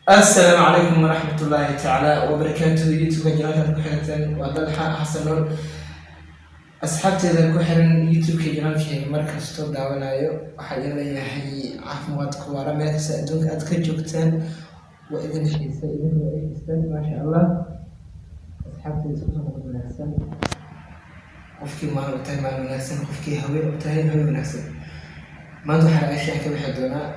Asalaamu calaykum waraxmat ullaahi tacaala wabarakaatuhu. YouTube-ka channel-kaad ku xiranteen waa Dalxa Xasan Nuur. Asxaabteeda ku xiran YouTube-ka channel-keyga mar kastoo daawanayo, waxaa idin leeyahay caafimaad ku waara meel kasta adduunka aad ka joogtaan. Waa idin xiisa, idin waa xiistaan, maasha Allah. Asxaabteeda, isku soo noqod wanaagsan. Qofkii maalin u tahay maalin wanaagsan, qofkii haween u tahay haween wanaagsan. Maanta waxaa reaction ka bixi doonaa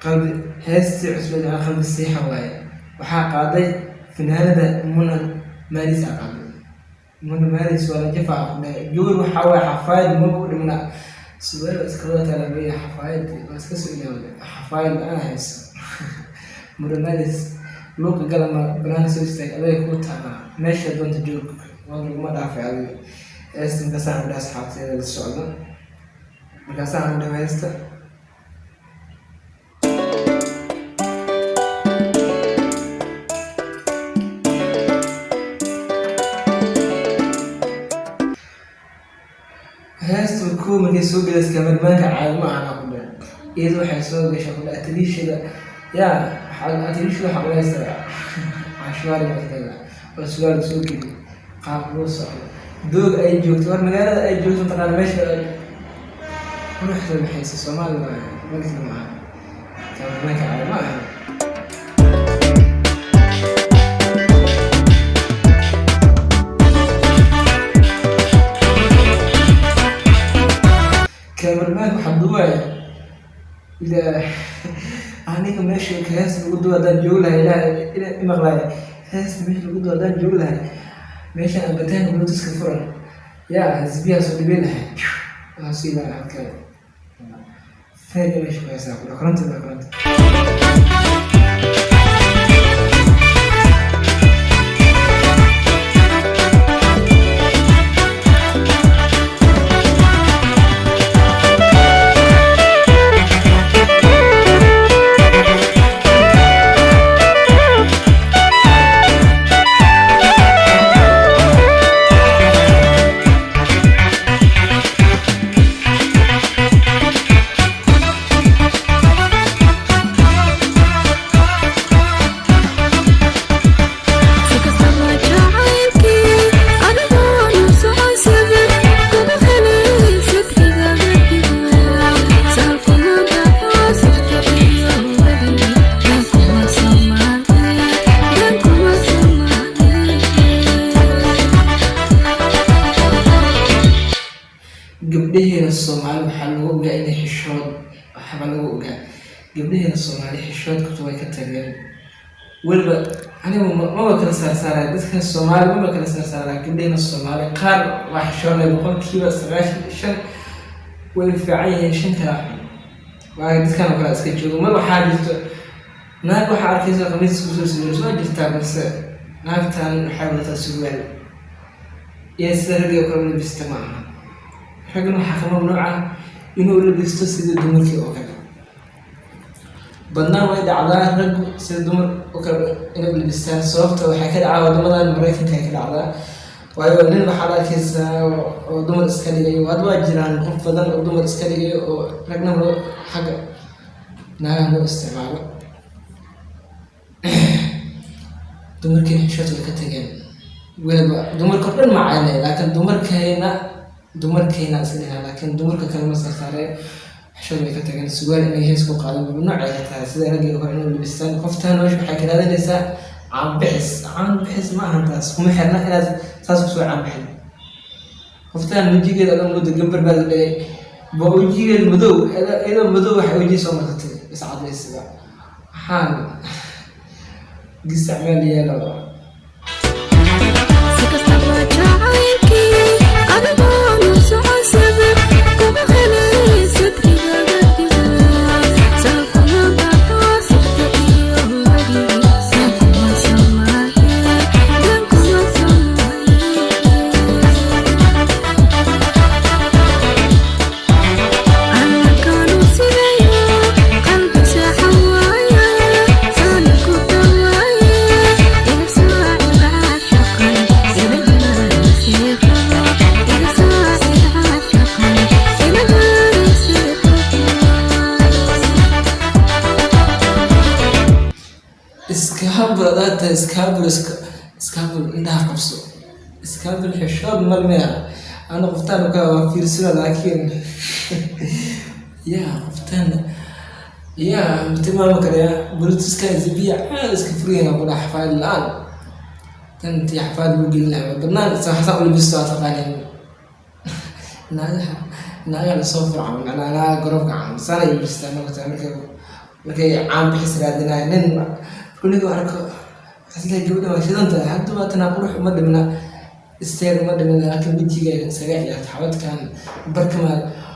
Qalbi, heestii cusbeed ee Qalbi Siixa waaye. Waxaa qaaday fanaanada Muna Maris aa qaaday. Muna Maris waa la jafaa ku dhahay. Gabar waxaa waaye xafaayad ma u dhimna, suwaal waa iska wada talabeeya, xafaayad waa iska soo ilaawday, xafaayad la-aan hayso. Muna Maris, luuqa galama banaanka soo istaag, adeeg ku taalaa, meesha doonta joog, waa laguma dhaafay adiga. Heesta markaasaan u dhahay asxaabteeda la socdo, markaasaan u dhahay heesta. Heesta kow markay soo galaysa, cameraman-ka caadi ma aha ku dhahay. Iyada waxay soo gashay ku dhahay atariishada, yaa atariishada waxaa ulaysaa canshuwaari baa oo sugaal soo geli, qaab loo socdo, doog ay joogto, war magaalada ay joogto mataqaana, meesha quruxda baxaysa. Soomaali waaye, malkii ma aha, cameraman-ka caadi ma aha. Cameraman-ka waxaa duubaya ilaa aniga meesha heesta lagu duuba haddaan joogi lahay, ilaah ila imaqlaaya. Heesta meesha lagu duuba haddaan joogi lahay, meesha ambataanka bluetooth-ka furan yaa hasbiyaa soo dhibin lahay, waxaa sii lahaa halkan fayda meesha ku haysaa kudha koronta baa koronta. Si kastaba jacaylkii adigoon socon sabir kugu helay, sadrigaga dhiga sahalkuma dhaco sirta iyo weliga dankuma samaade, dankuma samaade. Gabdhaheena Soomaali waxaa lagu ogaa inay xishood, waxba lagu ogaa. Gabdhaheena Soomaali xishoodkatu way ka tageen. Weliba anigu maba kala saarsaaraya dadka Soomaali, maba kala saarsaaraya. Gabdhaheena Soomaali qaar waa xishoonay, 95% way fiican yihiin, shan kala xun. Waayo, dadkan oo kale iska joogo. Mar waxaa jirto naag waxaa arkaysa khamiis kusoo sawirayso, waa jirtaa, balse naagtan waxay wadataa surwaal iyo sida ragga oo kale u labista ma aha. Raggan waxaa ka mamnuuc ah inuu labisto sida dumarkii oo kale. Badnaan way dhacdaa raggu sida dumar oo kale inay u labistaan, sababta waxay ka dhacdaa waddamadan Maraykanka ay ka dhacdaa. Waayo, nin waxaad arkaysaa oo dumar iska dhigayo. Had waa jiraan qof badan oo dumar iska dhigayo oo ragna loo xagga naagaha loo isticmaalo. Dumarkiina xishood way ka tageen. Weliba dumarka oo dhan ma caynaya, laakiin dumarkeyna iska dhigaa, laakiin dumarka kale ma saarsaaree. Xishood way ka tageen. Sugaal inay hees ku qaadan mamnuuc ay ka tahay, sida raggii hore inay labistaan. Qoftan meesha waxay ka raadinaysaa caanbixis. Caanbixis ma ahan taas, kuma xirna inaad saas kusoo caanbixin. Qoftan wejigeeda adoo mooda gambar baa la dhigay ba, wejigeeda madow, iyadoo madow waxay wejiga soo marsatay iscadaysiba. Waxaan gisac meel yeelo. Si kastaba jacaylkii adigoon socon sabir kugu helay, sadrigaga dhiga sahalkuma dhaco sirta iyo weliga dankuma samaade, dankuma samaade. Allakaanu sidayo qalbi seexan waaya, saani ku dhawaaye. Iskaabul adaa tahay, iskaabul, iskaabul indhaha qabso, iskaabul xishood malmiya. Ana qoftaan ka waa fiirsada, laakiin ya qoftaan ya tilmaami karaya bluetoothka zibiya caadi iska furyahay ku dhax xafaayad la-aan. Tan intii xafaayad lagu gelin lahaa badnaan saxsan u labisto, waa taqaaniin naagaha, naagaha lasoo furca, macnaa naagaha garoobka caamsan ay labistaan. Markay caan bixis raadinaya, nin markuu ninka arko waxaas leeyahay gabadha waa shidan tahay. Hadda waa tanaa, qurux uma dhimna, isteer uma dhimna, laakiin wejiga isaga ciyaarta xabadkan barkama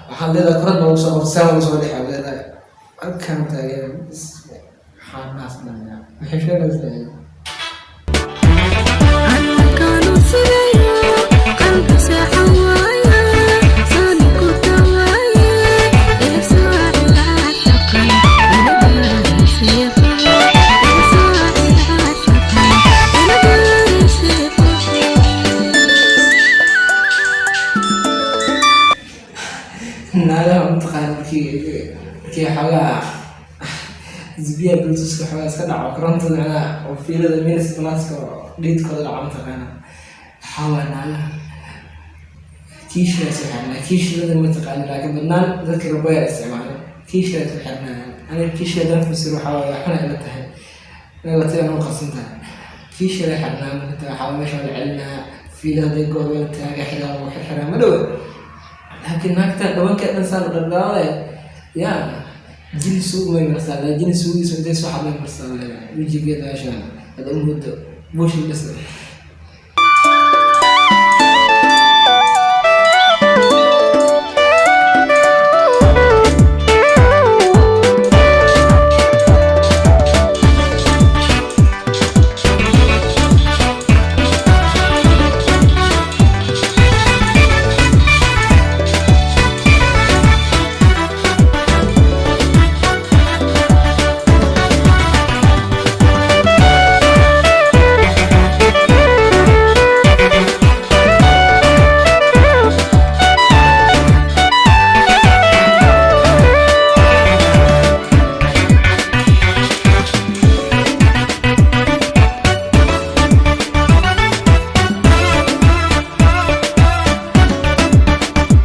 waxaan leedahay korad baa usoo qabta, saan ugu soo dhex leedahay halkan taagan. Waxaan naas dhanaya waxay sheegaysaa. Anakaanu sidayo qalbi seexan waaya, saani ku dawaaye, ila saaci caashaqan, ila daarisii qabo, ila saaci caashaqan, ila daarisii qabo. Naagaha mataqaana markii xoogaa zbiya bluetoothka xoogaa iska dhaco, korontada macnaha oo fiilada minus pluska oo dhiidkooda dhaco, mataqaana waxaa waa naagaha kiishaas u xirnaa. Kiishada mataqaana, laakiin badnaan dadka rabaya isticmaalo kiishaas u xirnaa. Aniga kiisha haddaan fasiro waxaa waaye xuna ila tahay, aniga tiran u qarsan tahay. Kiisha la xirnaa marka waxaa meesha la celinaa fiilada hadday goob la taaga xiraa lagu xirxiraa ma dhowe, laakiin naagta dhabanka dhan saan u dhaldhalaalaya ya jini suug may marsaa, jini suugiisa intay soo xadmay marsaa leedahay wejigeeda meeshaan hada u muddo buushin bas.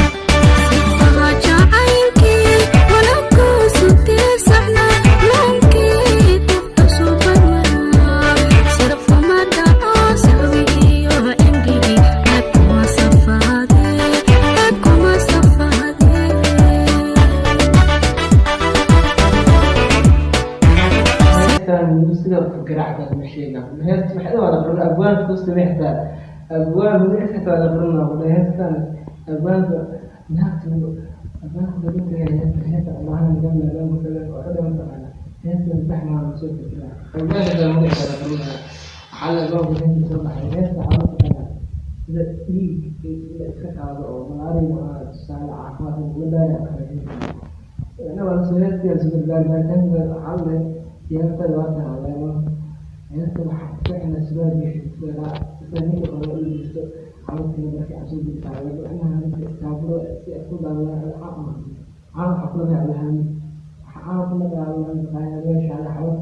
Sifaha jacaylkii walabkuusu tiirsaxna, loonkii tubta subanaa, sirfuma dhaco sahwi iyo cimrigii ceeb kuma safaadee, ceeb kuma safaadee. Heestan muusiga garaacda ma sheega, heesta waxay wada qoran abwaanka ku samee, xitaa abwaan magaciisa xitaa wada qoran waa heestan abwaanka naagta abwaanka lagu tagay heesta, heesta maahan gabla abwaanka kale oo dhan taqaana heestan sax maahan soo fikira abwaanka xitaa magaciisa wada qoran. Waxaa la abwaanku heesta soo baxay, heesta waxaa la taqaanaa sida dhiig la iska qaado oo malaariga ah, tusaale caafimaadka la baari karo heestan. Ana waa soo heestii soo baaritaanka waxaa la siyaasada waa tan leeno heesta waxaa ku ficna surwaal gasho sida ninka qabo u labisto xabadkana markay cabsoo jirtaa macnaha dadka iskaaburo si ay ku daawadaan caan caan waxaa kula dagaalahan, waxaa caan kula dagaalahan taqaanaa meesha xabad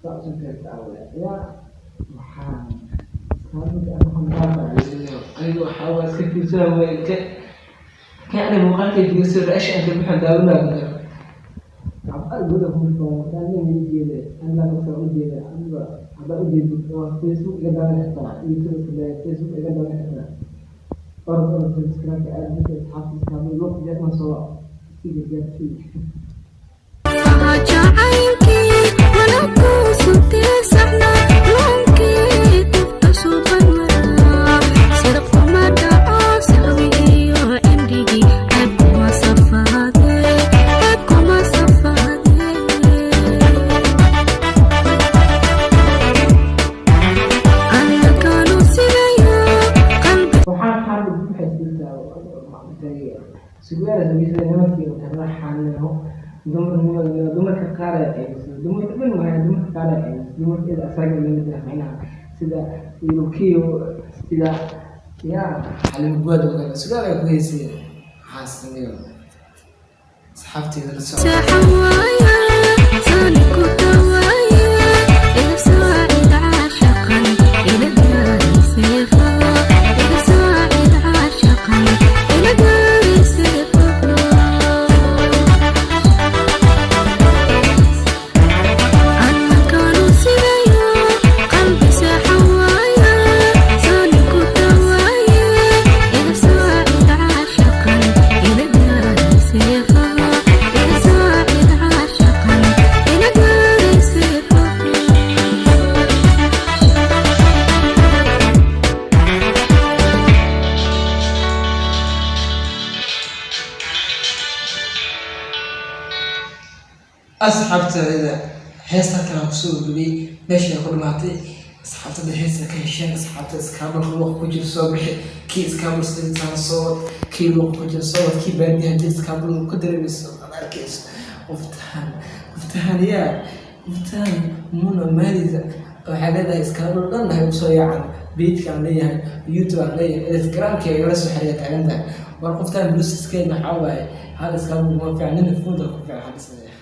saa usoo taagta ya waxaa iskaabuka aniga waxaa waa iska fiirsanaa way ka كان muuqaalkay fiirso reaction ka bixin daawanaa cabad guda ku kaan ujeeda anaa qofka ujeeda aniga haddaa ujeedid waa Facebook iga daawan kartaa, YouTube iska daa, Facebook iga daawan kartaa. Orod orod subscribe aad dadka asxaabta iskaabul waqti jeerna soo iska gargaarsii. Sifaha jacaylkii walabkuusu tiirsaxna, loonkii tubta subanaa, sirfuma dhaco sahwi iyo cimrigii ceeb kuma safaadee, ceeb kuma safaadee. Anakaanu sidayo qalbi Waxaan xaalad ku xasuustaa surwaal sameysay nimankii waxaan dumarnimada dumarka qaar ay ceebisay, dumarka dhan maaha, dumarka qaar ay ceebisay, dumarka ida asaga lamid ah macnaha sida Yurukiyo, sida ya Xalim Guad oo kale surwaal ay ku heysay. Waxaa sameeyo asxaabteyda la socda. Seexan waaya, saani ku dawaaye, ila saaci. Asxaabtayda, heestan kale aan kusoo gudbiyey, meeshay ku dhamaatay. Asxaabtada, heesta ka hesheen? Asxaabta, iskaabal luuqa ku jira soo bixi. Kii iskaabal siditaan soo wad, kii luuqa ku jira soo wad, kii baadiyaha jira iskaabal ku dareemayso aad arkayso. Qoftaan, qoftaan, yaa qoftaan Muna Maliza waxay leedahay iskaabal dhan hay usoo yaacan. Page-ka aan leeyahay, YouTube aan leeyahay, Instagramka igala soo xiriira taagantahay. War qoftaan blusiskeeda waxaa waaye hal iskaabal kuma fiican, nina fooda ku fiican halis leeyahay.